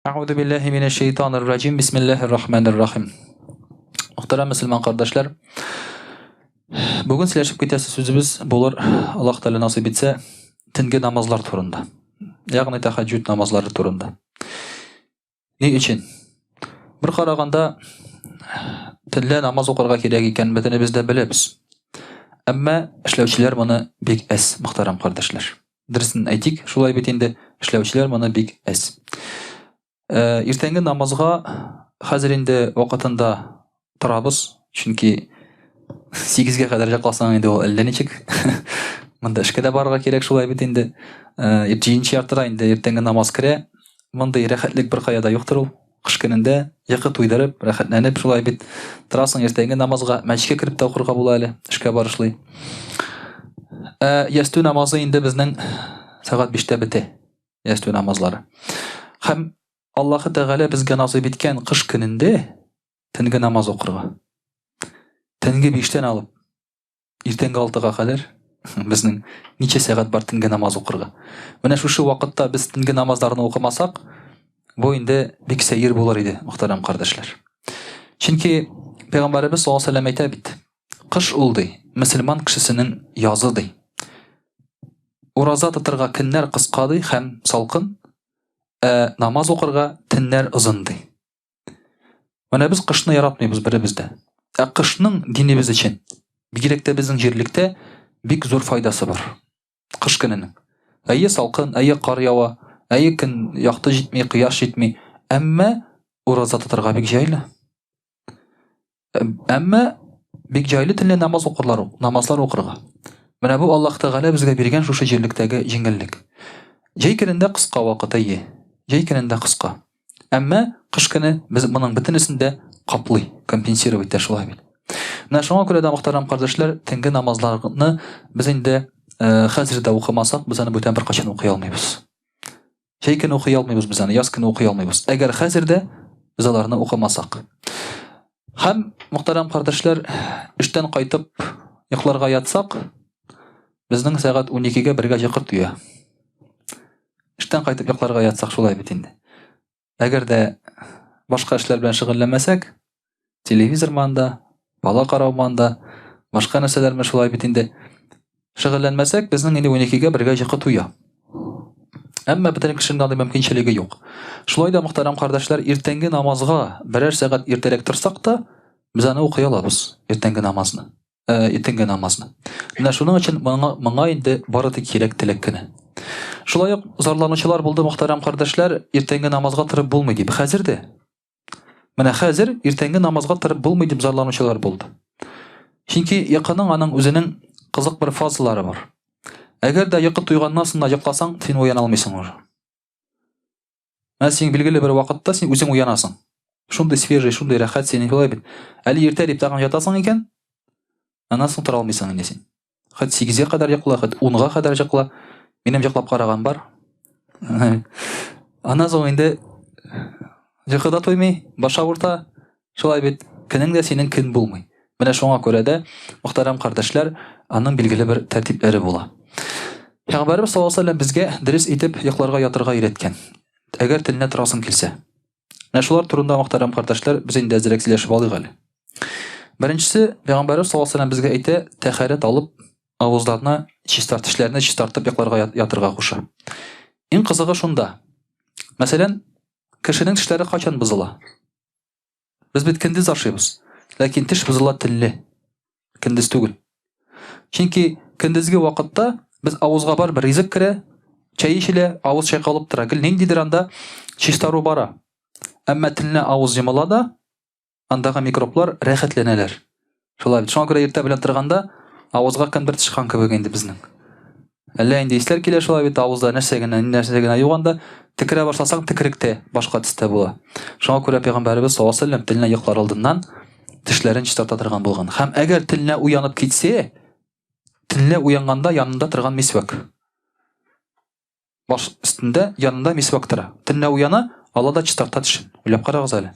Әгъузу биллаһи минәш шәйтанир раҗим. Бисмиллаһир рахманир рахим. Мөхтәрәм мөселман кардәшләр, бүген сөйләшеп китәсе сүзебез булыр, Аллаһ Тәгалә насыйп итсә, төнге намазлар турында. Ягъни тәһәҗҗүд намазлары турында. Ни өчен? Бер караганда төнлә намаз укырга кирәк икән, бөтенебез дә беләбез. Әмма эшләүчеләр моны бик әз, мөхтәрәм кардәшләр. Дөресен әйтик, шулай бит инде, эшләүчеләр моны бик әз. Э, иртәнге намазга хәзер инде вакытында торабыз, чөнки 8-гә кадәр йокласаң инде ул әллә ничек. Монда эшкә дә барырга кирәк шулай бит инде. Э, җиденче яртыда инде иртәнге намаз керә. Мондый рәхәтлек беркая да юктыр ул. Кыш көнендә йокы туйдырып, рәхәтләнеп шулай бит торасың иртәнге намазга, мәчеткә кереп тә укырга була әле, эшкә барышлый. Ә ястү намазы инде безнең сәгать 5-тә бетә. Ястү намазлары. Һәм Аллаһы Тәгалә безгә насыйп иткән кыш көнендә төнге намаз укырга. Төнге 5-тән алып Иртәнге алтыга кадәр безнең ничә сәгать бар төнге намаз укырга. Менә шушы вакытта без төнге намазларны укымасак, бу инде бик сәер булыр иде, мөхтәрәм кардәшләр. Чөнки Пәйгамбәребез саллаллаһу алейһи әйтә бит, кыш ул ди, мөселман кешесенең язы ди. Ураза тотырга көннәр кыска ди һәм салкын, ә намаз укырга төннәр озын ди. Менә без кышны яратмыйбыз беребез дә. Ә кышның динебез өчен, бигрәк тә безнең җирлектә бик зур файдасы бар. Кыш көненең. Әйе салкын, әйе кар ява, әйе көн якты җитми, кояш җитми, әмма ураза тотарга бик җайлы. Әмма бик җайлы төнлә намаз укырлар, намазлар укырга. Менә бу Аллаһ Тәгалә безгә биргән шушы җирлектәге җиңеллек. Җәй көнендә кыска вакыт, әйе. Җәй көнендә кыска. Әмма кыш көне без моның бөтенесен дә каплый, компенсировать итә шулай бит. Менә шуңа күрә дә, мөхтәрәм кардәшләр, төнге намазларны без инде хәзер дә укымасак, без аны бүтән беркайчан укый алмыйбыз. Җәй көне укый алмыйбыз без аны, яз көне укый алмыйбыз. Әгәр хәзер дә без аларны укымасак. Һәм, мөхтәрәм кардәшләр, эштән кайтып йокларга ятсак, безнең сәгать 12-гә бергә йокы туя. Эштән кайтып йокларга ятсак шулай бит инде. Әгәр дә башка эшләр белән шөгыльләнмәсәк, телевизор манда, бала карау манда, башка нәрсәләр белән шулай бит инде шөгыльләнмәсәк, безнең инде 12-гә бергә йокы туя. Әмма бөтен кешенең андый мөмкинчелеге юк. Шулай да, мөхтәрәм кардәшләр, иртәнге намазга берәр сәгать иртәрәк торсак та, без аны укый алабыз, иртәнге намазны. Э, иртәнге намазны. Менә шуның өчен моңа, моңа инде бары тик кирәк теләк кенә. Шулай ук зарланучылар булды, мөхтәрәм кардәшләр, иртәнге намазга торып булмый дип. Хәзер дә. Менә хәзер иртәнге намазга торып булмый дип зарланучылар булды. Чөнки йокының аның үзенең кызык бер фазалары бар. Әгәр дә йокы туйганнан соң да йокласаң, син уяна алмыйсың уже. Менә син билгеле бер вакытта син үзең уянасың. Шундый свежий, шундый рәхәт синең шулай бит. Әле иртә дип тагын ятасың икән, аннан соң тора алмыйсың инде син. Хоть 8-гә кадәр йокла, хоть 10-га кадәр йокла. Минем йоклап караган бар. Аннан соң инде йокы да туймый, баш авырта. Шулай бит, көнең дә синең көн булмый. Менә шуңа күрә дә, мөхтәрәм кардәшләр, аның билгеле бер тәртипләре була. Пәйгамбәребез саллаллаһу алейһи безгә дөрес итеп йокларга ятырга өйрәткән. Әгәр төнлә торасың килсә. Менә шулар турында, мөхтәрәм кардәшләр, без инде әзрәк сөйләшеп алыйк әле. Беренчесе, Пәйгамбәребез саллаллаһу алейһи безгә әйтә, тәһарәт алып, авызларны чистарт, тешләрне чистартып йокларга ятырга куша. Иң кызыгы шунда. Мәсәлән, кешенең тешләре кайчан бозыла? Без бит көндез ашыйбыз. Ләкин теш бозыла төнле. Көндез түгел. Чөнки көндезге вакытта без авызга бар бер ризык керә, чәй эчелә, авыз чайкалып тора. Гел ниндидер анда чистару бара. Әмма төнлә авыз йомыла да, андагы микроблар рәхәтләнәләр. Шулай бит. Шуңа күрә иртә белән торганда авызга кемдер тычкан кебек инде безнең. Әллә инде исләр килә шулай бит, авызда нәрсә генә, нәрсә генә юк анда. Текерә башласаң, текерек тә башка төстә була. Шуңа күрә пәйгамбәребез саллаллаһу алейһи вәсәлләм теленә йоклар алдыннан тешләрен чистарта торган булган. Һәм әгәр теленә уянып китсә, төнлә уянганда янында торган мисвак. Баш өстендә янында мисвак тора. Төнлә уяна, ала да чистарта тешен. Уйлап карагыз әле.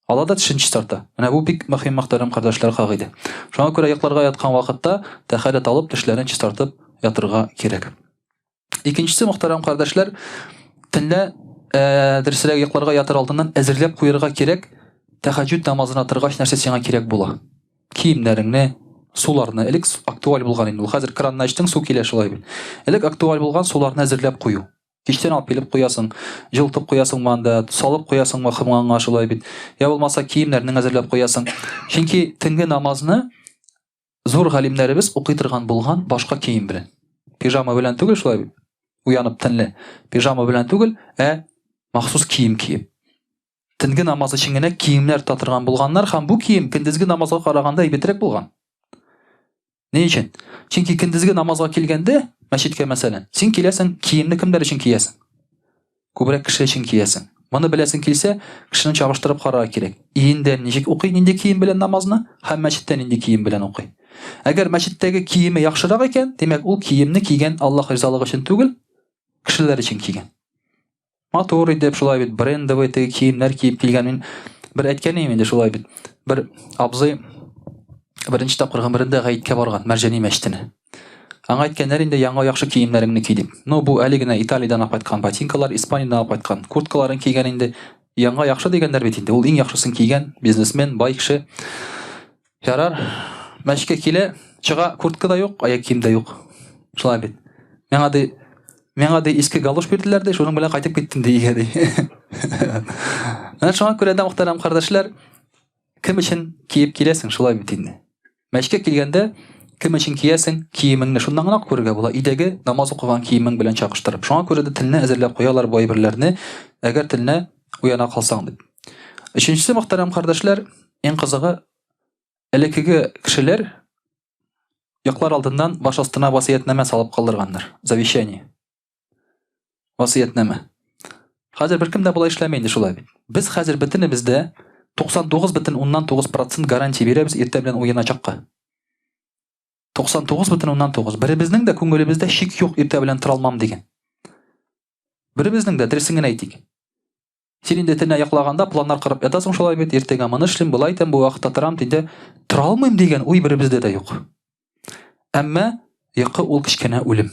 Ала да тешен чистарта. Менә бу бик мөһим мөхтәрәм кардәшләр кагыйдә. Шуңа күрә йокларга яткан вакытта тәһарәт алып, тешләрен чистартып ятырга кирәк. Икенчесе, мөхтәрәм кардәшләр, төнлә дөресрәге йокларга ятыр алдыннан әзерләп куярга кирәк, тәһәҗҗүд намазына торгач нәрсә сиңа кирәк була. Киемнәреңне, суларны, элек актуаль булган инде ул. Хәзер кранны ачтың, су килә шулай бит. Элек актуаль булган суларны әзерләп кую. Кичтән алып килеп куясың, җылытып куясыңмы анда, салып куясыңмы хомганга шулай бит. Я булмаса киемнәрне әзерләп куясың. Чөнки төнге намазны зур галимнәребез укый торган булган башка кием белән. Пижама белән түгел шулай бит. Уянып төнле. Пижама белән түгел, ә махсус кием киеп. Төнге намаз өчен генә киемнәр татырган булганнар һәм бу кием көндезге намазга караганда әйбәтрәк булган. Ни өчен? Чөнки көндезге намазга килгәндә, мәчеткә мәсәлән, син киләсең, киемне кемнәр өчен киясең? Күбрәк кеше өчен киясең. Моны беләсең килсә, кешене чагыштырып карарга кирәк. Өендә ничек укый, нинди кием белән намазны, һәм мәчеттә нинди кием белән укый. Әгәр мәчеттәге киеме яхшырак икән, димәк, ул киемне кигән Аллаһ ризалыгы өчен түгел, кешеләр өчен кигән. Матур итеп шулай бит, брендовый теге киемнәр киеп килгән. Мин бер әйткән идем инде шулай бит. Бер абзый беренче тапкыр гомерендә гаеткә барган Мәрҗани мәчетенә. Аңа әйткәннәр инде яңа яхшы киемнәреңне ки дип. Ну, бу әле генә Италиядән алып кайткан ботинкалар, Испаниядән алып кайткан курткаларын кигән инде. Яңа яхшы дигәннәр бит инде. Ул иң яхшысын кигән, бизнесмен, бай кеше. Ярар, мәчкә килә, чыга, куртка да юк, аяк кием дә юк. Шулай бит. Миңа ди, миңа ди иске галош бирделәр ди, шуның белән кайтып киттем ди өйгә ди. Менә шуңа күрә дә мөхтәрәм кардәшләр, кем өчен киеп киләсең, шулай бит инде. Мәчкә килгәндә кем өчен киясең, киемеңне шуннан гына күрергә була. Өйдәге намаз укыган киемең белән чагыштырып. Шуңа күрә дә телне әзерләп куялар бу әйберләрне, әгәр телне уяна калсаң дип. Өченчесе, мөхтәрәм кардәшләр, иң кызыгы, элеккеге кешеләр йоклар алдыннан баш астына васыятьнамә салып калдырганнар. Завещание. Васыятьнамә. Хәзер беркем дә болай эшләми инде шулай бит. Без хәзер бөтенебез дә 99,9% гарантия бирәбез иртә белән уяначакка. 99,9. Беребезнең дә күңелебездә шик юк иртә белән тора алмам дигән. Беребезнең дә, дөресен генә әйтик. Син инде төнлә йоклаганда планнар корып ятасың шулай бит, иртәгә моны эшлим, болай итәм, бу вакытта торам дидә. Тора алмыйм дигән уй беребездә дә юк. Әмма йокы ул кечкенә үлем.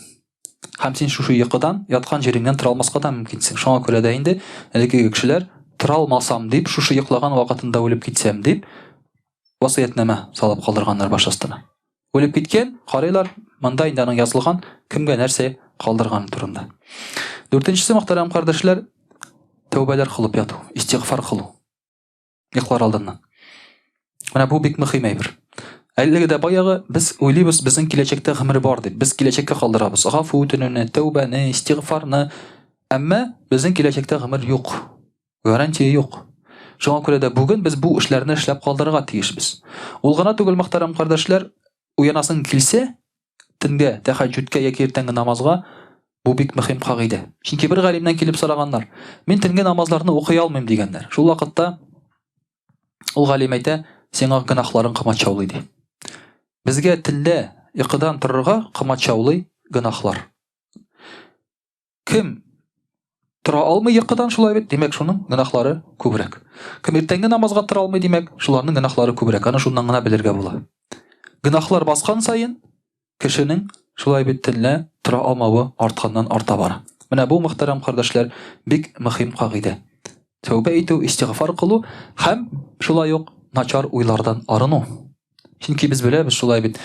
Һәм син шушы йокыдан яткан җиреңнән тора алмаска да мөмкинсең. Шуңа күрә дә инде элеккеге кешеләр тора алмасам дип, шушы йоклаган вакытында үлеп китсәм дип, васыятьнамә салып калдырганнар баш астына. Үлеп киткән, карыйлар, монда инде аның язылган кемгә нәрсә калдырганы турында. Дүртенчесе, мөхтәрәм кардәшләр, тәүбәләр кылып яту, истигъфар кылу. Йоклар алдыннан. Менә бу бик мөһим әйбер. Әлеге дә баягы без уйлыйбыз, безнең киләчәктә гомер бар дип. Без киләчәккә калдырабыз. Гафу үтенүне, тәүбәне, истигъфарны. Әмма безнең киләчәктә гомер юк. Гарантия юк. Шуңа күрә дә бүген без бу эшләрне эшләп калдырырга тиешбез. Ул гына түгел, мөхтәрәм кардәшләр, уянасың килсә, төнгә, тәһәҗҗүдкә яки иртәнге намазга, бу бик мөһим кагыйдә. Чөнки бер галимнән килеп сораганнар, мин төнге намазларны укый алмыйм дигәннәр. Шул вакытта ул галим әйтә, сиңа гөнаһларың комачаулый ди. Безгә төнлә йокыдан торырга комачаулый гөнаһлар. Кем тора алмый йокыдан шулай бит, димәк, шуның гөнаһлары күбрәк. Кем иртәнге намазга тора алмый, димәк, шуларның гөнаһлары күбрәк. Аны шуннан гына белергә була. Гөнаһлар баскан саен кешенең шулай бит төнлә тора алмавы артканнан арта бара. Менә бу, мөхтәрәм кардәшләр, бик мөһим кагыйдә. Тәүбә итү, истигъфар кылу һәм шулай ук начар уйлардан арыну. Чөнки без беләбез шулай бит.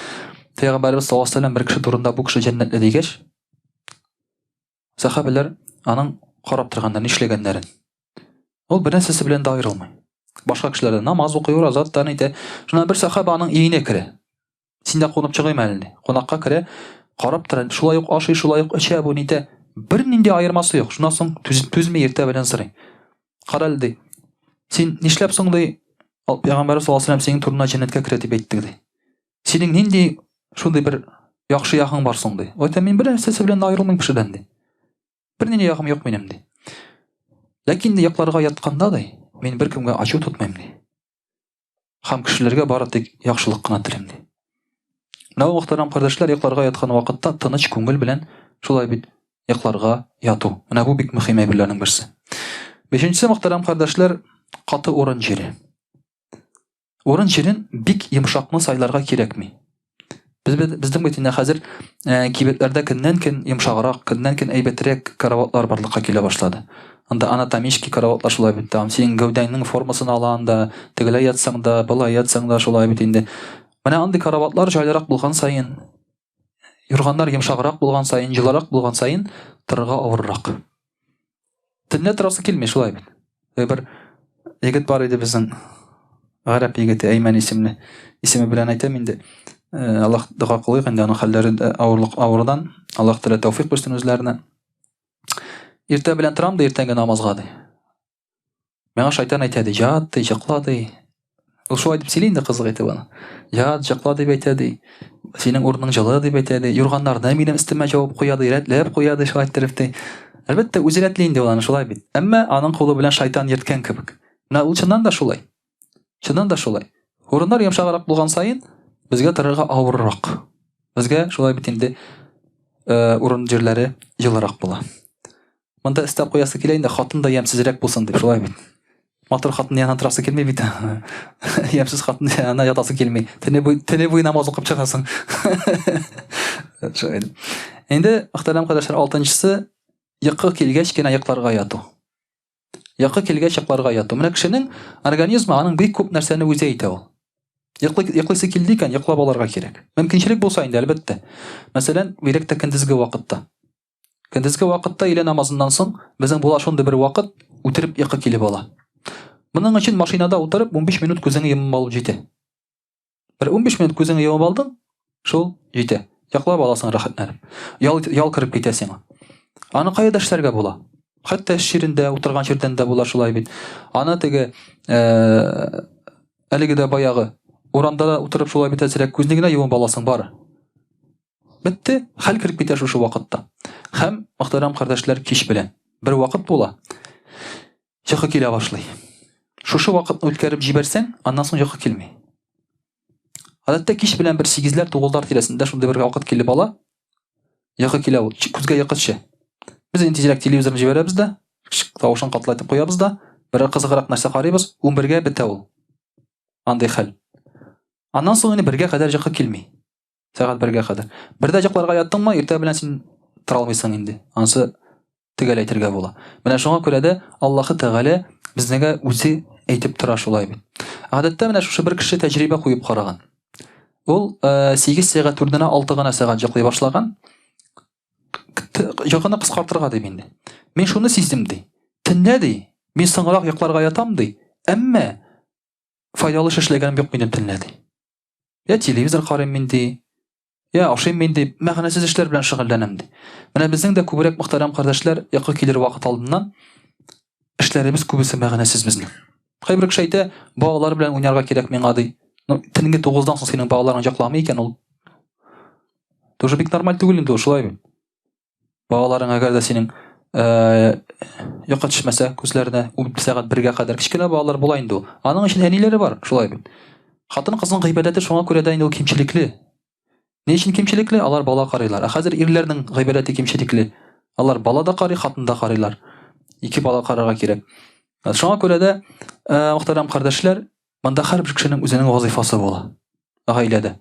Пәйгамбәребез саллаллаһу алейһи вәсәлләм бер кеше турында бу кеше җәннәтле дигәч, Сәхабәләр аның карап торганда нишләгәннәрен. Ул бер нәрсәсе белән дә аерылмый. Башка кешеләр дә намаз укый, ураза тота, әйтә. Шуннан бер сәхабә аның өенә керә. Син дә кунып чыгыйм әле, ди. Кунакка керә, карап тора, шулай ук ашый, шулай ук эчә бу, нитә. Бернинди аермасы юк. Шуннан соң түзми иртә белән сорый. Кара әле, ди. Син нишләп соң, ди, Пәйгамбәр саллаллаһу алейһи вәсәлләм синең турында җәннәткә керә дип әйтте, ди. Синең нинди шундый бер яхшы ягың бар соң, ди. Әйтә, мин бер нәрсәсе белән дә аерылмыйм кешедән, ди. Бернинди ягым юк минем, ди. Ләкин ди, йокларга ятканда, ди, мин беркемгә ачу тотмыйм, ди. Һәм кешеләргә бары тик яхшылык кына телим, ди. Менә бу мөхтәрәм кардәшләр, йокларга яткан вакытта тыныч күңел белән шулай бит йокларга яту. Менә бу бик мөһим әйберләрнең берсе. Бишенчесе, мөхтәрәм кардәшләр, каты урын җире. Урын җирен бик йомшакны сайларга кирәкми. Без безнең бит инде хәзер э, кибетләрдә көннән-көн йомшаграк, көннән-көн әйбәтрәк караватлар барлыкка килә башлады. Анда анатомический караватлар шулай бит, там синең гәүдәңнең формасын ала анда, тегеләй ятсаң да, болай ятсаң да шулай бит инде. Менә андый караватлар җайлырак булган саен, юрганнар йомшаграк булган саен, җылырак булган саен торырга авыррак. Төнлә торасы килми шулай бит. Бер егет бар иде безнең гарәп егете Әймән исемле. Исеме белән әйтәм инде. Э, Аллаһ дога кылыйк инде аның хәлләре дә авырлык авырдан. Аллаһ Тәгалә тәүфик бирсен үзләренә. Иртә белән торам да иртәнге намазга ди. Миңа шайтан әйтә ди, ят ди, җыкла ди. Ул шулай дип сөйли инде кызык итеп аны. Ят, җыкла дип әйтә ди. Синең урының җылы дип әйтә ди. Юрганнарны минем өстемә җавып куя ди, рәтләп куя ди, шулай иттереп ди. Әлбәттә, үзе рәтли инде ул аны шулай бит. Әмма аның кулы белән шайтан йөрткән кебек. Менә ул чыннан да шулай. Чыннан да шулай. Урыннар йомшаграк булган саен, безгә торырга авыррак. Безгә шулай бит инде э, урын җирләре җылырак була. Монда өстәп куясы килә инде, хатын да ямьсезрәк булсын дип, шулай бит. Матур хатын янына торасы килми бит. Ямьсез хатын янына ятасы килми. Төне буе, төне буе намаз укып чыгасың. Шулай. Инде, мөхтәрәм кардәшләр, алтынчысы йокы килгәч кенә йокларга яту. Йокы килгәч йокларга яту. Менә кешенең организмы аның бик күп нәрсәне үзе әйтә ул. Йоклый, йоклыйсы килде икән, йоклап алырга кирәк. Мөмкинчелек булса инде, әлбәттә. Мәсәлән, бигрәк тә көндезге вакытта. Көндезге вакытта өйлә намазыннан соң безнең була шундый бер вакыт, үтереп йокы килеп ала. Моның өчен машинада утырып 15 минут күзеңне йомып алып җитә. Бер 15 минут күзеңне йомып алдың, шул җитә. Йоклап аласың рәхәтләнеп. Ял, ял кереп китә сиңа. Аны кая да эшләргә була. Хәтта эш җирендә, утырган җирдән дә була шулай бит. Аны теге э, әлеге дә баягы урамда да утырып шулай бит әзрәк күзне генә йомып аласың бары. Бетте, хәл кереп китә шушы вакытта. Һәм, мөхтәрәм кардәшләр, кич белән бер вакыт була. Йокы килә башлый. Шушы вакытны үткәреп җибәрсәң, аннан соң йокы килми. Гадәттә кич белән бер 8-ләр, 9-лар тирәсендә шундый бер вакыт килеп ала. Йокы килә ул, күзгә йокы төшә. Без инде тизрәк телевизорны җибәрәбез дә, тавышын катылайтып куябыз да, берәр кызыграк нәрсә карыйбыз, 11-гә бетә ул. Андый хәл. Аннан соң инде бергә кадәр йокы килми. Сәгать бергә кадәр. Бердә йокларга яттыңмы, иртә белән син тора алмыйсың инде. Ансы төгәл әйтергә була. Менә шуңа күрә дә Аллаһы Тәгалә безнегә үзе әйтеп тора шулай бит. Гадәттә менә шушы бер кеше тәҗрибә куеп караган. Ул 8 э, сәгать урынына 6 гына сәгать йоклый башлаган. Йокыны кыскартырга дип инде. Мин шуны сиздем ди. Төнлә ди, мин соңрак йокларга ятам ди. Әмма файдалы эш эшләгәнем юк минем төнлә ди. Я телевизор карыйм мин ди, я ашыйм мин ди, мәгънәсез эшләр белән шөгыльләнәм ди. Менә безнең дә күбрәк мөхтәрәм кардәшләр йокы килер вакыт алдыннан эшләребез күбесе мәгънәсез безнең. Кайбер кеше әйтә, балалар белән уйнарга кирәк миңа ди. Ну, төнге 9-дан соң синең балаларың йокламый икән, ул тоже бик нормаль түгел инде ул, шулай бит. Балаларың әгәр дә синең йокы төшмәсә күзләренә ун сәгать бергә кадәр кечкенә балалар була инде ул. Аның өчен әниләре бар, шулай бит. Хатын-кызның гыйбадәте шуңа күрә дә инде ул кимчелекле. Ни өчен кимчелекле? Алар бала карыйлар. Ә хәзер ирләрнең гыйбадәте кимчелекле. Алар бала да карый, хатын да карыйлар. Ике бала карарга кирәк. Шуңа күрә дә, мөхтәрәм кардәшләр, монда һәрбер кешенең үзенең вазифасы була гаиләдә.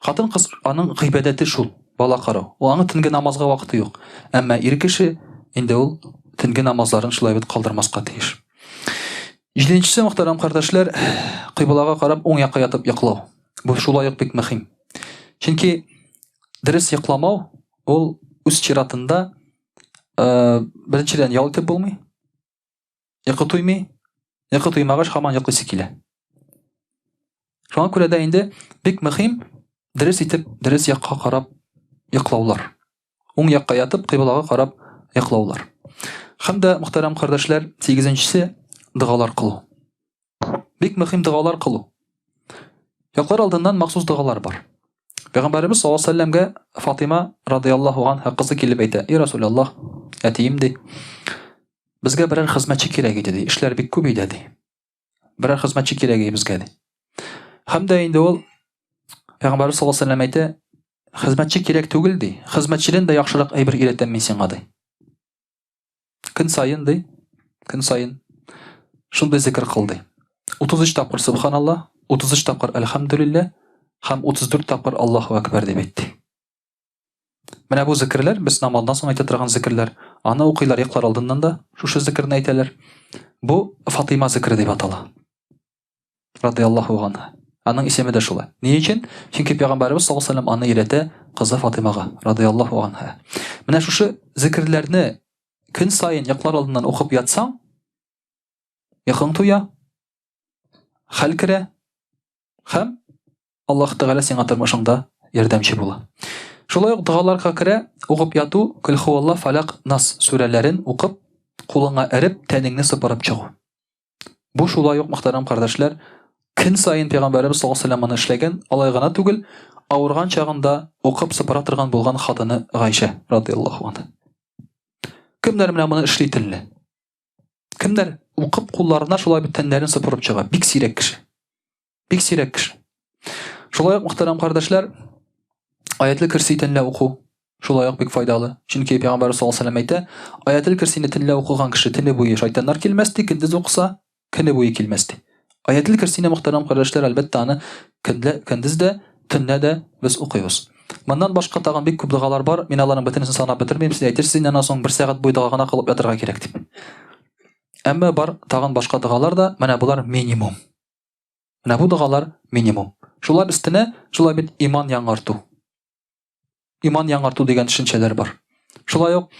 Хатын-кыз аның гыйбадәте шул, бала карау. Ул аның төнге намазга вакыты юк. Әмма ир кеше инде ул төнге намазларын шулай бит калдырмаска тиеш. Җиденчесе, мөхтәрәм кардәшләр, кыйблага карап уң якка ятып йоклау. Бу шулай ук бик мөһим. Чөнки дөрес йокламау ул үз чиратында э, беренчедән ял итеп булмый. Йокы туймый. Йокы туймагач, һаман йоклыйсы килә. Шуңа күрә дә инде бик мөһим дөрес итеп, дөрес якка карап йоклаулар. Уң якка ятып, кыйблага карап йоклаулар. Һәм дә, мөхтәрәм кардәшләр, сигезенчесе догалар кылу. Бик мөһим догалар кылу. Йоклар алдыннан махсус догалар бар. Пәйгамбәребез саллаллаһу алейһи вәсәлләмгә Фатима радияллаһу анха кызы килеп әйтә: "И Расулаллаһ, әтием ди, безгә берәр хезмәтче кирәк иде ди, эшләр бик күп иде ди. Берәр хезмәтче кирәк иде безгә ди." Һәм дә инде ул Пәйгамбәребез саллаллаһу алейһи вәсәлләм әйтә: "Хезмәтче кирәк түгел ди, хезмәтчедән дә яхшырак әйбер өйрәтәм мин сиңа ди." Көн саен ди, көн саен шундый зикр кыл ди. 33 тапкыр субханалла, 33 тапкыр әлхәмдүлиллә. Һәм 34 тапкыр Аллаһу әкбәр дип әйтте. Менә бу зикерләр без намаздан соң әйтә торган зикерләр. Аны укыйлар йоклар алдыннан да шушы зикерне әйтәләр. Бу Фатыйма зикере дип атала. Радиаллаһу анха. Аның исеме дә шулай. Ни өчен? Чөнки пәйгамбәребез саллаллаһу алейһи аны өйрәтә кызы Фатыймага, радиаллаһу анха. Менә шушы зикерләрне көн саен йоклар алдыннан укып ятсаң, йокың туя, хәл керә һәм Аллаһ Тәгалә сиңа тормышыңда ярдәмче була. Шулай ук догаларга керә, укып яту, Көл хуалла, Фалак, Нас сүрәләрен укып, кулыңа эреп, тәнеңне сыпырып чыгу. Бу шулай ук, мөхтәрәм кардәшләр, көн саен Пәйгамбәребез саллаллаһу алейһи ва сәлләм моны эшләгән, алай гына түгел, авырган чагында укып сыпыра торган булган хатыны Гайшә радияллаһу анha. Кемнәр менә моны эшли төнлә? Кемнәр укып кулларына шулай бит тәннәрен сыпырып чыга? Бик сирәк кеше. Бик сирәк кеше. Шулай ук, мөхтәрәм кардәшләр, аятлы көрси төнлә уку шулай ук бик файдалы. Чөнки Пәйгамбәр саллаллаһу алейһи әйтә, аятлы көрсине төнлә укыган кеше төне буе шайтаннар килмәс ди, көндез укыса, көне буе килмәс ди. Аятлы көрсине, мөхтәрәм кардәшләр, әлбәттә, аны көндә, көндез дә, төнлә дә без укыйбыз. Моннан башка тагын бик күп догалар бар. Мин аларның бөтенесен санап бетермим. Сез әйтерсез инде аннан соң бер сәгать буе дога гына кылып ятырга кирәк дип. Әмма бар тагын башка догалар да, менә болар минимум. Менә бу догалар минимум. Шулар өстенә шулай бит иман яңарту. Иман яңарту дигән төшенчәләр бар. Шулай ук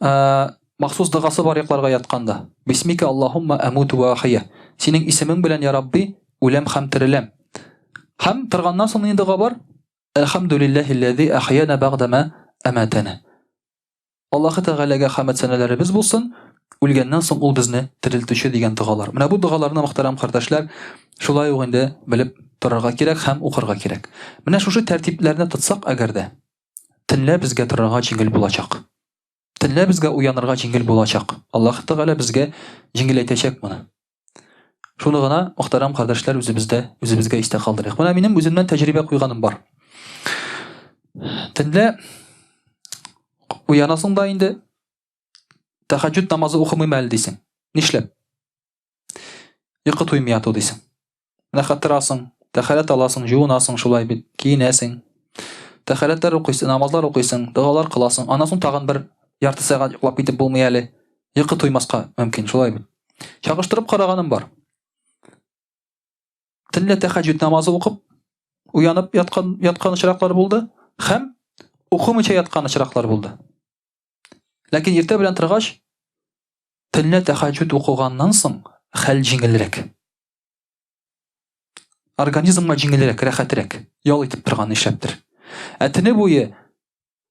э, махсус догасы бар йокларга ятканда. Бисмика Аллаһумма амуту ва ахия. Синең исемең белән, я Рабби, үләм һәм тереләм. Һәм торганнан соң нинди дога бар? Әлхәмдүлилләһилләзи ахияна бәгъдәмә әмәтәнә. Аллаһы Тәгаләгә хәмд сәнәләребез булсын, үлгәннән соң ул безне терелтүче дигән догалар. Менә бу догаларны, мөхтәрәм кардәшләр, шулай ук инде белеп торырга кирәк һәм укырга кирәк. Менә шушы тәртипләрне тотсак әгәр дә, төнлә безгә торырга җиңел булачак. Төнлә безгә уянырга җиңел булачак. Аллаһы Тәгалә безгә җиңеләйтәчәк моны. Шуны гына, мөхтәрәм кардәшләр, үзебездә, үзебезгә истә калдырыйк. Менә минем үземнән тәҗрибә куйганым бар. Төнлә уянасың да инде, тәһәҗҗүд намазы укымыйм әле дисең. Нишләп? Йокы туймый яту дисең. Менә хәтта торасың, тәһарәт аласың, жуынасың шулай бит, киенәсең. Тәһарәтләр укыйсың, намазлар укыйсың, догалар кыласың. Аннан соң тагын бер ярты сәгать йоклап китеп булмый әле. Йокы туймаска мөмкин, шулай бит. Чагыштырып караганым бар. Төнлә тәһәҗҗүд намазы укып, уянып яткан яткан очраклар булды һәм укымыйча яткан очраклар булды. Ләкин иртә белән торгач, төнлә тәһәҗҗүд укыганнан соң хәл җиңелрәк. Организмга җиңелрәк, рәхәтрәк, ял итеп торган нишләптер. Ә төне буе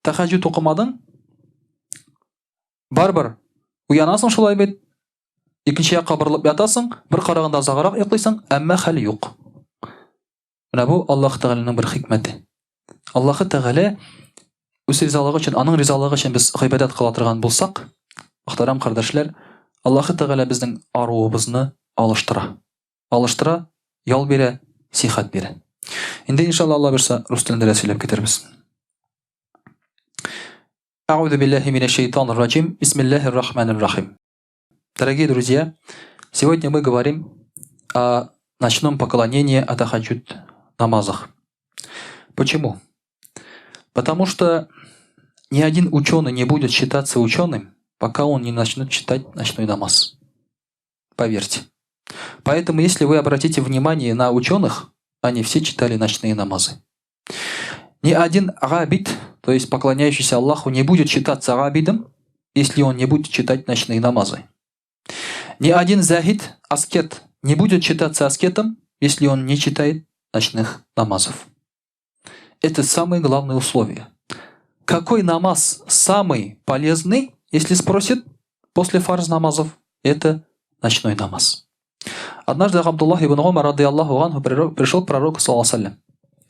тәһәҗҗүд укымадың, Барыбер уянасың шулай бит. Икенче якка борылып ятасың, бер караганда озаграк йоклыйсың, әмма хәл юк. Менә бу Аллаһ Тәгаләнең бер хикмәте. Аллаһ Тәгалә үз ризалыгы өчен, аның ризалыгы өчен без гыйбадәт кыла торган булсак, мөхтәрәм кардәшләр, Аллаһ Тәгалә безнең аруыбызны алыштыра. Алыштыра, ял бирә, сихәт бирә. Инде иншалла Алла бирсә, рус телендә дә сөйләп китербез. А'уду биллахи минәш шайтанир раҗим. Бисмиллахир рахманир рахим. Дорогие друзья, сегодня мы говорим о ночном поклонении, о тахаджуд намазах. Почему? Потому что ни один ученый не будет считаться ученым, пока он не начнет читать ночной намаз. Поверьте. Поэтому, если вы обратите внимание на ученых, они все читали ночные намазы. Ни один габид, то есть поклоняющийся Аллаху, не будет считаться габидом, если он не будет читать ночные намазы. Ни один захид, аскет, не будет считаться аскетом, если он не читает ночных намазов. Это самое главное условие. Какой намаз самый полезный, если спросит после фарз намазов, это ночной намаз. Однажды Абдуллах ибн Умар, рады Аллаху анху, пришел к пророку, саллаллаху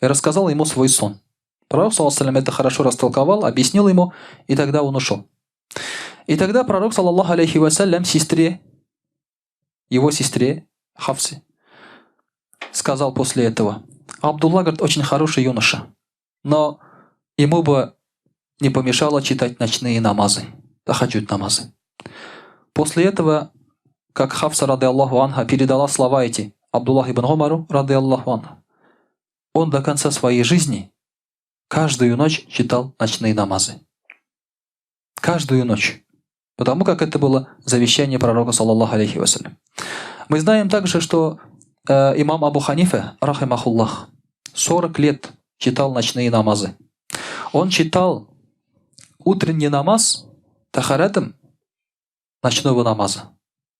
и рассказал ему свой сон. Пророк, саллаллаху это хорошо растолковал, объяснил ему, и тогда он ушел. И тогда пророк, саллаллаху алейхи вассалям, сестре, его сестре Хафсе, сказал после этого, Абдулла, говорит, очень хороший юноша, но ему бы не помешало читать ночные намазы, тахаджуд намазы. После этого, как Хафса, рады Аллаху анха, передала слова эти Абдуллах ибн Умару, рады Аллаху анха, Он до конца своей жизни каждую ночь читал ночные намазы. Каждую ночь. Потому как это было завещание пророка, саллаллаху алейхи вассалям. Мы знаем также, что имам Абу Ханифа, рахимахуллах, 40 лет читал ночные намазы. Он читал утренний намаз тахаратом ночного намаза.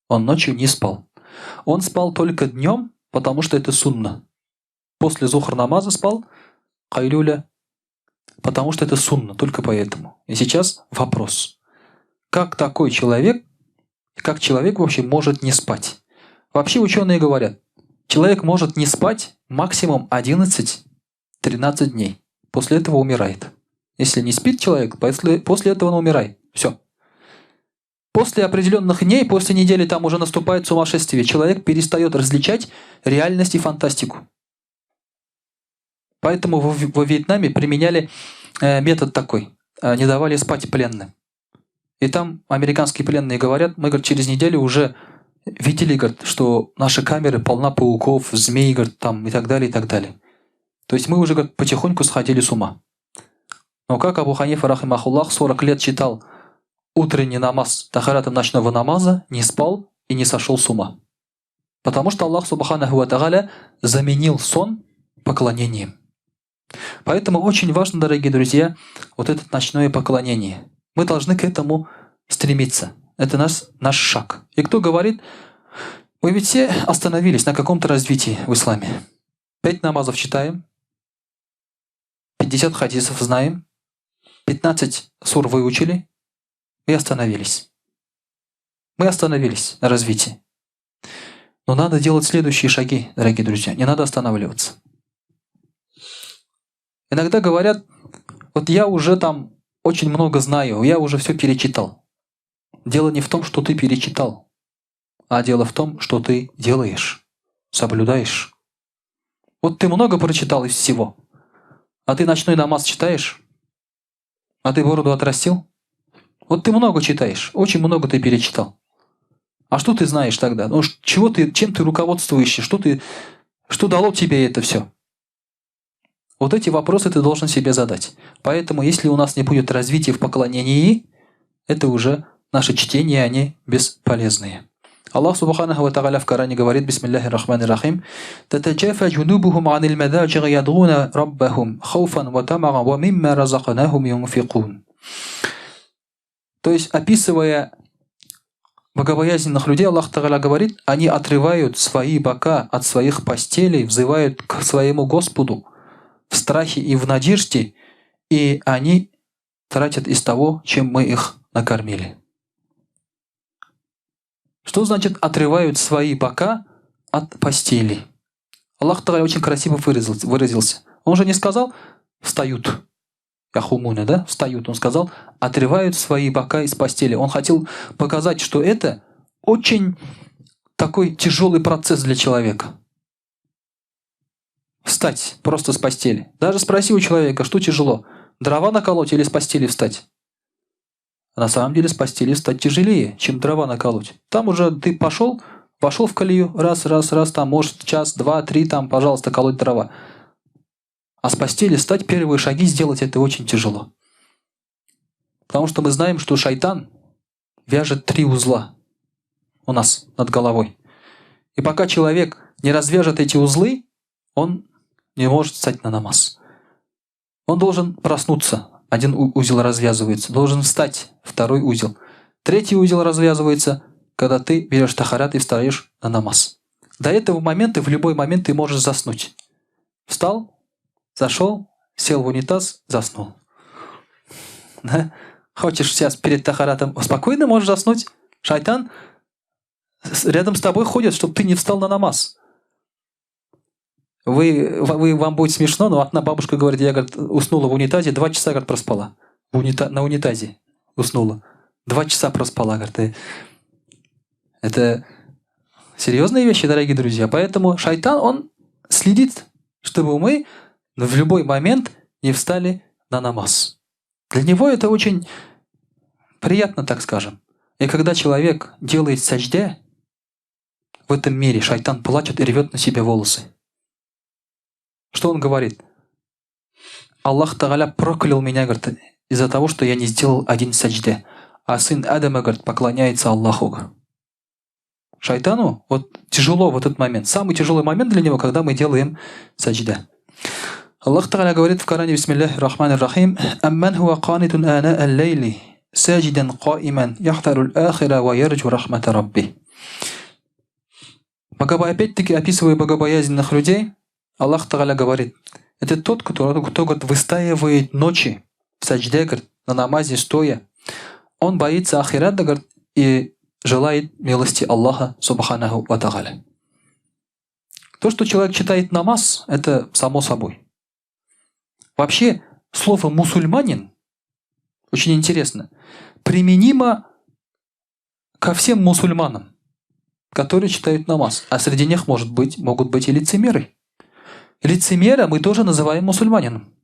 Он ночью не спал. Он спал только днем, потому что это сунна. После зухр намаза спал, кайлюля, потому что это сунна, только поэтому. И сейчас вопрос. Как такой человек, как человек вообще может не спать? Вообще ученые говорят, человек может не спать максимум 11-13 дней. После этого умирает. Если не спит человек, после этого он умирает. Все. После определенных дней, после недели там уже наступает сумасшествие. Человек перестает различать реальность и фантастику. Поэтому во Вьетнаме применяли метод такой. Не давали спать пленным. И там американские пленные говорят, мы, говорит, через неделю уже видели, говорит, что наши камеры полна пауков, змей, говорит, там, и так далее, и так далее. То есть мы уже, говорит, потихоньку сходили с ума. Но как Абу Ханифа, рахимахуллах, 40 лет читал утренний намаз, тахаратом ночного намаза, не спал и не сошел с ума. Потому что Аллах, субханаху ва тааля, заменил сон поклонением. Поэтому очень важно, дорогие друзья, вот это ночное поклонение. Мы должны к этому стремиться. Это наш шаг. И кто говорит, мы ведь все остановились на каком-то развитии в исламе. 5 намазов читаем, 50 хадисов знаем, 15 сур выучили и остановились. Мы остановились на развитии. Но надо делать следующие шаги, дорогие друзья. Не надо останавливаться. Иногда говорят, вот я уже там очень много знаю, я уже все перечитал. Дело не в том, что ты перечитал, а дело в том, что ты делаешь, соблюдаешь. Вот ты много прочитал из всего, а ты ночной намаз читаешь? А ты бороду отрастил? Вот ты много читаешь, очень много ты перечитал. А что ты знаешь тогда? Ну, чего ты, чем ты руководствуешься? Что дало тебе это все? Вот эти вопросы ты должен себе задать. Поэтому, если у нас не будет развития в поклонении, это уже наши чтения, они бесполезные. Аллах субханаху ва тааля в Коране говорит, бисмиллахи рахмани рахим, «Татаджафа джунубухум анил мададжи ядгуна раббахум хауфан ва тамага ва мимма разакнахум юнфикун». То есть, описывая богобоязненных людей, Аллах Тааля говорит, они отрывают свои бока от своих постелей, взывают к своему Господу в страхе и в надежде, и они тратят из того, чем мы их накормили. Что значит отрывают свои бока от постели? Аллах Тааля очень красиво выразился. Он же не сказал «встают». Яхумуна, да? Встают. Он сказал «отрывают свои бока из постели». Он хотел показать, что это очень такой тяжелый процесс для человека. Встать просто с постели. Даже спроси у человека, что тяжело, дрова наколоть или с постели встать? На самом деле с постели встать тяжелее, чем дрова наколоть. Там уже ты пошел, вошел в колею, раз, раз, раз, там, может, час, два, три, там, пожалуйста, колоть дрова. А с постели встать, первые шаги сделать, это очень тяжело. Потому что мы знаем, что шайтан вяжет 3 узла у нас над головой. И пока человек не развяжет эти узлы, он не может встать на намаз. Он должен проснуться. Один узел развязывается. Должен встать. Второй узел. Третий узел развязывается, когда ты берешь тахарат и встаешь на намаз. До этого момента в любой момент ты можешь заснуть. Встал, зашел, сел в унитаз, заснул. Да? Хочешь сейчас перед тахаратом спокойно можешь заснуть. Шайтан рядом с тобой ходит, чтобы ты не встал на намаз. Вам будет смешно, но одна бабушка говорит, я, говорит, уснула в унитазе, 2 часа, говорит, проспала. На унитазе уснула. 2 часа проспала, говорит. Это серьезные вещи, дорогие друзья. Поэтому шайтан, он следит, чтобы мы в любой момент не встали на намаз. Для него это очень приятно, так скажем. И когда человек делает саджде, в этом мире шайтан плачет и рвет на себе волосы. Что он говорит? Аллах Тагаля проклял меня, говорит, из-за того, что я не сделал один саджде. А сын Адама, говорит, поклоняется Аллаху. Шайтану вот тяжело в этот момент. Самый тяжелый момент для него, когда мы делаем саджда. Аллах Тагаля говорит в Коране, бисмиллахи рахмани рахим, «Амман хуа канитун ана аль-лейли, саджидан каиман, яхтару аль-ахира ва ярджу рахмата рабби». Опять-таки, описывая богобоязненных людей, Аллах Тагаля говорит, это тот, кто, говорит, выстаивает ночи в саджде, говорит, на намазе стоя. Он боится ахирата, говорит, и желает милости Аллаха, субханаху ва тагаля. То, что человек читает намаз, это само собой. Вообще, слово «мусульманин» очень интересно, применимо ко всем мусульманам, которые читают намаз. А среди них могут быть и лицемеры. Лицемера мы тоже называем мусульманином.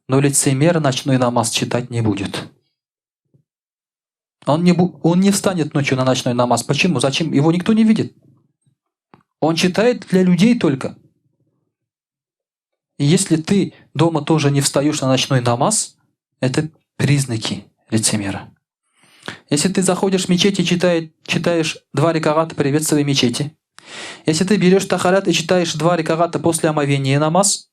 Но лицемер ночной намаз читать не будет. Он не встанет ночью на ночной намаз. Почему? Зачем? Его никто не видит. Он читает для людей только. И если ты дома тоже не встаешь на ночной намаз, это признаки лицемера. Если ты заходишь в мечеть и читаешь 2 ракаата приветствия мечети, если ты берешь тахарат и читаешь 2 ракаата после омовения намаз,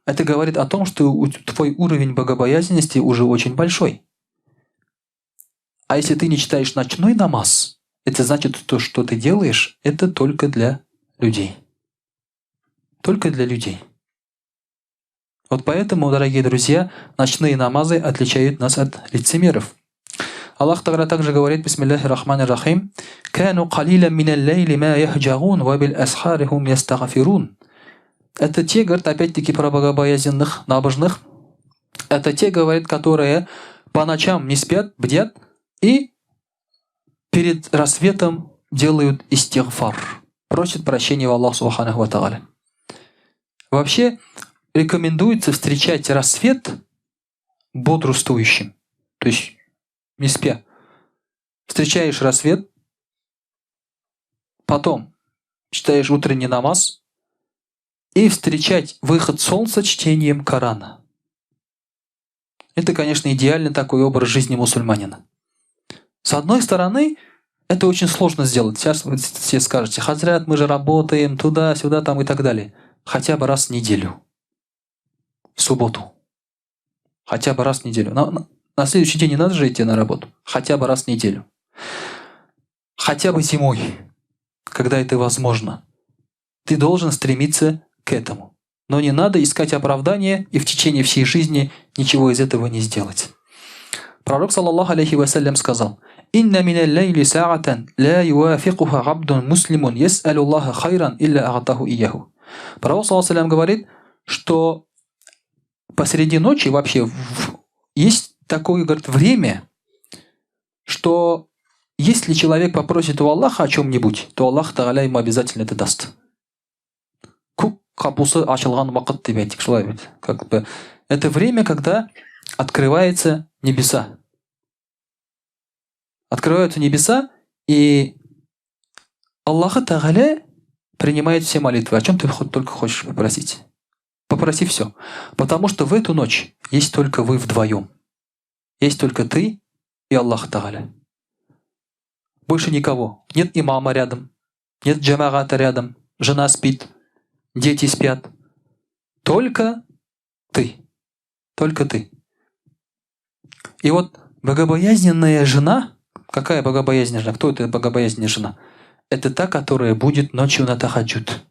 это говорит о том, что твой уровень богобоязненности уже очень большой. А если ты не читаешь ночной намаз, это значит, то, что ты делаешь, это только для людей. Только для людей. Вот поэтому, дорогие друзья, ночные намазы отличают нас от лицемеров. Аллах Тағала также говорит, бисмиллахи рахмани рахим, «Кану қалиля миналь лейли ма яхджагун, ва бил асхари хум ястагфирун». Это те, говорит, опять-таки про богобоязненных, набожных. Это те, говорит, которые по ночам не спят, бдят и перед рассветом делают истигфар, просят прощения у Аллаха субханаху ва тааля. Вообще рекомендуется встречать рассвет бодрствующим, то есть не спя. Встречаешь рассвет, потом читаешь утренний намаз и встречать выход солнца чтением Корана. Это, конечно, идеальный такой образ жизни мусульманина. С одной стороны, это очень сложно сделать. Сейчас вы все скажете: «Хазрят, мы же работаем туда, сюда, там и так далее». Хотя бы раз в неделю. В субботу. Хотя бы раз в неделю. На следующий день не надо же идти на работу. Хотя бы раз в неделю. Хотя бы зимой, когда это возможно. Ты должен стремиться к этому. Но не надо искать оправдания и в течение всей жизни ничего из этого не сделать. Пророк, саллаллаху алейхи вассалям, сказал: «Инна миналь лейли саатан ла юафикуха абдун муслимун яс'алю Аллаха хайран илля агатаху ияху». Пророк, саллаллаху алейхи вассалям, говорит, что посреди ночи вообще есть такое, говорит, время, что если человек попросит у Аллаха о чем-нибудь, то Аллах Тааля ему обязательно это даст. Күк капусы ачылган вакыт дип әйтик, шулай бит. Как бы это время, когда открываются небеса. Открываются небеса, и Аллах Тааля принимает все молитвы. О чем ты хоть только хочешь попросить? Попроси все. Потому что в эту ночь есть только вы вдвоем. Есть только ты и Аллах Тааля. Больше никого. Нет имама рядом, нет джамагата рядом, жена спит, дети спят. Только ты. Только ты. И вот богобоязненная жена, какая богобоязненная жена? Кто это богобоязненная жена? Это та, которая будет ночью на тахаджуд.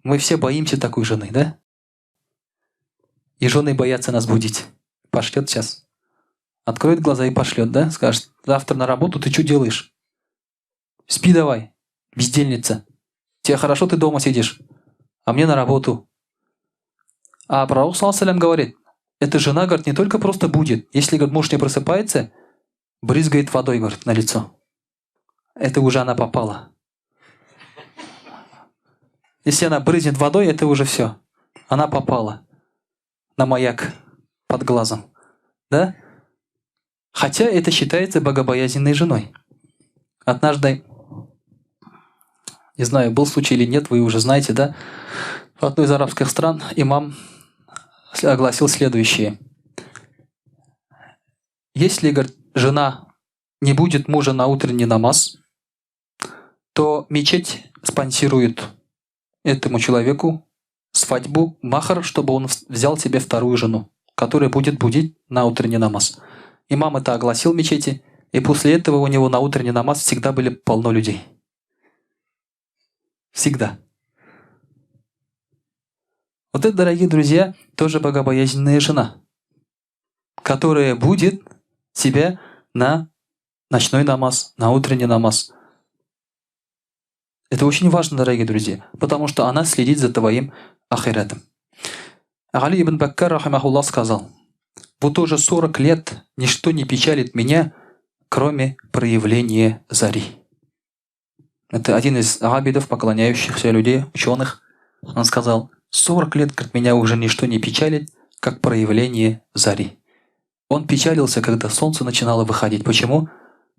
Мы все боимся такой жены, да? И жены боятся нас будить. Пошлет сейчас. Откроет глаза и пошлет, да? Скажет: завтра на работу ты что делаешь? Спи давай, бездельница. Тебе хорошо, ты дома сидишь, а мне на работу. А пророк, саллаллаху алейхи ва саллям, говорит, эта жена, говорит, не только просто будет. Если, говорит, муж не просыпается, брызгает водой, говорит, на лицо. Это уже она попала. Если она брызнет водой, это уже все. Она попала на маяк под глазом. Да? Хотя это считается богобоязненной женой. Однажды, Не знаю, был случай или нет, вы уже знаете, да? В одной из арабских стран имам огласил следующее. Если, говорит, жена не будет мужа на утренний намаз, то мечеть спонсирует этому человеку свадьбу, махр, чтобы он взял себе вторую жену, которая будет будить на утренний намаз. Имам это огласил мечети, и после этого у него на утренний намаз всегда были полно людей. Всегда. Вот это, дорогие друзья, тоже богобоязненная жена, которая будет тебя на ночной намаз, на утренний намаз. Это очень важно, дорогие друзья, потому что она следит за твоим ахиратом. Али ибн Баккар, рахимахуллах, сказал, вот уже 40 лет ничто не печалит меня, кроме проявления зари. Это один из абидов, поклоняющихся людей, ученых. Он сказал, 40 лет, говорит, меня уже ничто не печалит, как проявление зари. Он печалился, когда солнце начинало выходить. Почему?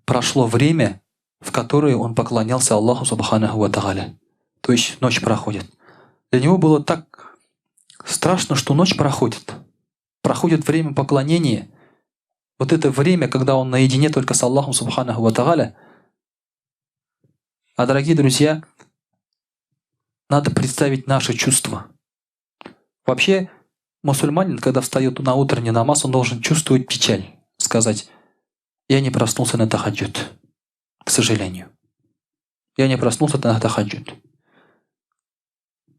Прошло время, в которое он поклонялся Аллаху Субханаху ва Тааля. То есть ночь проходит. Для него было так страшно, что ночь проходит. Проходит время поклонения. Вот это время, когда он наедине только с Аллахом Субханаху ва Тааля. А, дорогие друзья, надо представить наши чувства. Вообще, мусульманин, когда встает на утренний намаз, он должен чувствовать печаль. Сказать, я не проснулся на тахаджуд, к сожалению. Я не проснулся на тахаджуд.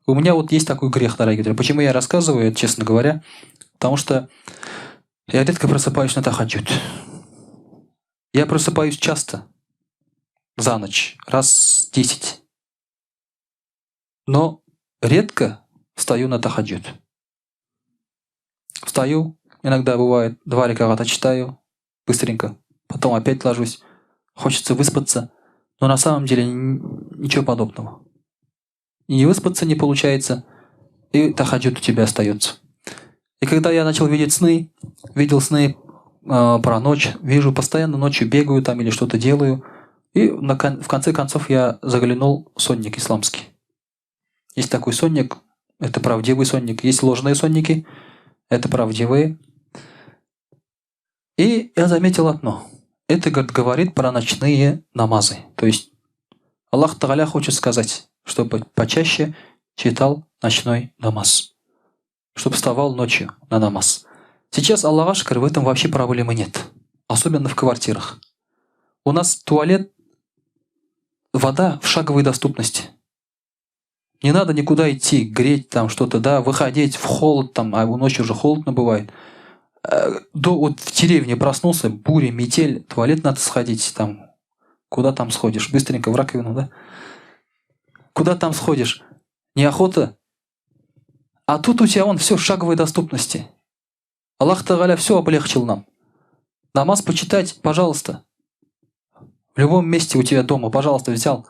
У меня вот есть такой грех, дорогие друзья. Почему я рассказываю, честно говоря? Потому что я редко просыпаюсь на тахаджуд. Я просыпаюсь часто, за ночь, раз 10. Но редко встаю на тахаджуд. Встаю, иногда бывает, 2 раката читаю, быстренько, потом опять ложусь. Хочется выспаться, но на самом деле ничего подобного. И выспаться не получается, и тахаджуд у тебя остается. И когда я начал видеть сны, видел сны про ночь, вижу, постоянно ночью бегаю там или что-то делаю, и в конце концов я заглянул в сонник исламский. Есть такой сонник, это правдивый сонник, есть ложные сонники, это правдивые. И я заметил одно. Это, говорит, говорит про ночные намазы. То есть Аллах Тааля хочет сказать, чтобы почаще читал ночной намаз. Чтобы вставал ночью на намаз. Сейчас, Аллаха шөкер, в этом вообще проблемы нет. Особенно в квартирах. У нас туалет, вода в шаговой доступности. Не надо никуда идти, греть там что-то, да, выходить в холод там, а ночью уже холодно бывает. Вот в деревне проснулся, буря, метель, туалет надо сходить там. Куда там сходишь? Быстренько в раковину, да? Куда там сходишь? Неохота? А тут у тебя вон все в шаговой доступности. Аллах Тааля все облегчил нам. Намаз почитать, пожалуйста. В любом месте у тебя дома, пожалуйста, взял.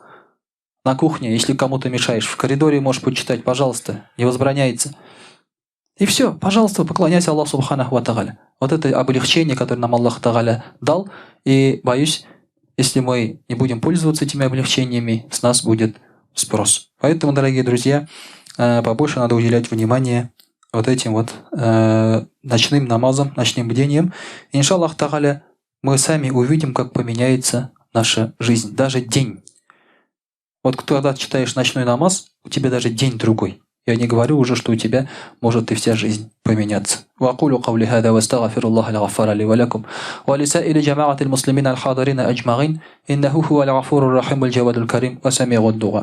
На кухне, если кому-то мешаешь. В коридоре можешь почитать, пожалуйста, не возбраняется. И все, пожалуйста, поклоняйся Аллаху Субханаху ва Тааля. Вот это облегчение, которое нам Аллах Тааля дал. И боюсь, если мы не будем пользоваться этими облегчениями, с нас будет спрос. Поэтому, дорогие друзья, побольше надо уделять внимание вот этим вот ночным намазам, ночным бдениям. Иншаллах Тааля, мы сами увидим, как поменяется наша жизнь, даже день. Вот когда читаешь ночной намаз, у тебя даже день другой. Я не говорю уже, что у тебя может и вся жизнь поменяться. وأقول قولي هذا واستغفر الله الغفار لي ولكم ولسائر جماعة المسلمين الحاضرين أجمعين إنه هو الغفور الرحيم الجواد الكريم وسميع الدعاء.